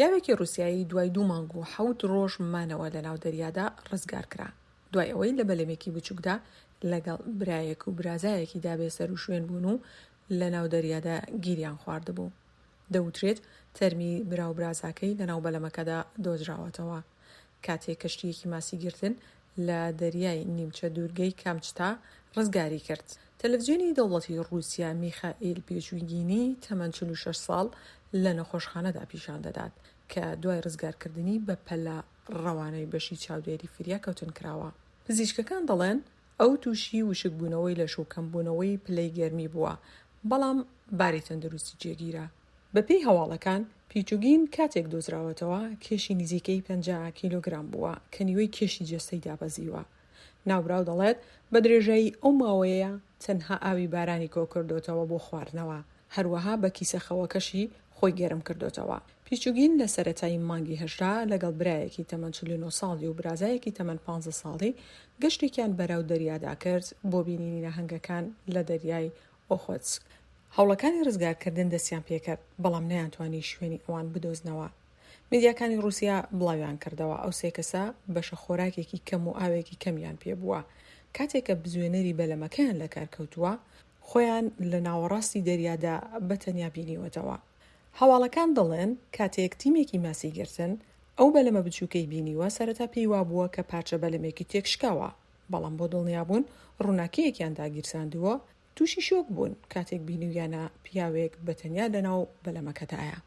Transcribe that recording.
پیاوێکی ڕووسیایی دوای دوو مانگ و حەوت ڕۆژ مانەوە لەناو دەریادا ڕزگارکرا، دوای ئەوەی لە بەلەمێکی بچووکدا لەگەڵ برایەک و برازایەکیدا بێسەروشوێن بوون و لەناو دەریادا گیریان خواردبوو. دەوترێت تەرمی برا و برازاکەی لەناو بەلەمەکەدا دۆزراوەتەوە کاتێک کەشتییەکی ماسیگرتن لە دەریای نیمچە دوورگەی کامچتا ڕزگاری کرد. تەلەفزیۆنی دەوڵەتی ڕووسیا میخائیل پیچوگینی تەمەن 46 ساڵ لە نەخۆشخانەدا پیشان دەدات کە دوای ڕزگارکردنی بەپەلە ڕەوانەی بەشی چاودێری فریاکەوتن کراوە. پزیشکەکان دەڵێن ئەو تووشی وشکبوونەوەی لەش و کەمبوونەوەی پلەی گەرمی بووە، بەڵام باری تەندروستی جێگیرە. بەپێی هەواڵەکان، پیچوگین کاتێک دۆزراوەتەوە کێشی نزیکەی 50 کیلۆگرام بووە کە نیوەی کێشی جەستەی دابەزیوە. ناوبراو دەڵێت، بە درێژایی ئەو ماوەیە تەنها ئاوی بارانی کۆکردۆتەوە بۆ خواردنەوە، هەروەها بە کیسە خەوەکەشی خۆی گەرم کردۆتەوە. پیچوگین لە سەرەتای مانگی هەشتا لەگەڵ برایەکی تەمەن 49 ساڵی و برازایەکی تەمەن 15 ساڵی گەشتێکیان بەرەو دەریادا کرد بۆ بینینی نەهەنگەکان لە دەریای ئۆخۆتسک. هەوڵەکانی ڕزگارکردن دەستیان پێکرد، بەڵام نەیانتوانی شوێنی ئەوان بدۆزنەوە. میدیاکانی ڕووسیا بڵاویان کردەوە، ئەو سێ کەسە بەشە خۆراکێکی کەم و ئاوێکی کەمیان پێبووە، کاتێک کە بزوێنەری بەلەمەکەیان لەکار کەوتووە، خۆیان لە ناوەڕاستی دەریادا بە تەنیا بینیوەتەوە. هەواڵەکان دەڵێن، کاتێک تیمێکی ماسیگرتن ئەو بەلەمە بچووکەی بینیوە، سەرەتا پێی وابووە کە پارچە بەلەمێکی تێکشکاوە، بەڵام بۆ دڵنیابوون ڕووناکییەکیان داگیرساندووە، تووشی شۆک بوون کاتێک بینیویانە پیاوێک بە تەنیا لەناو بەلەمەکەدایە.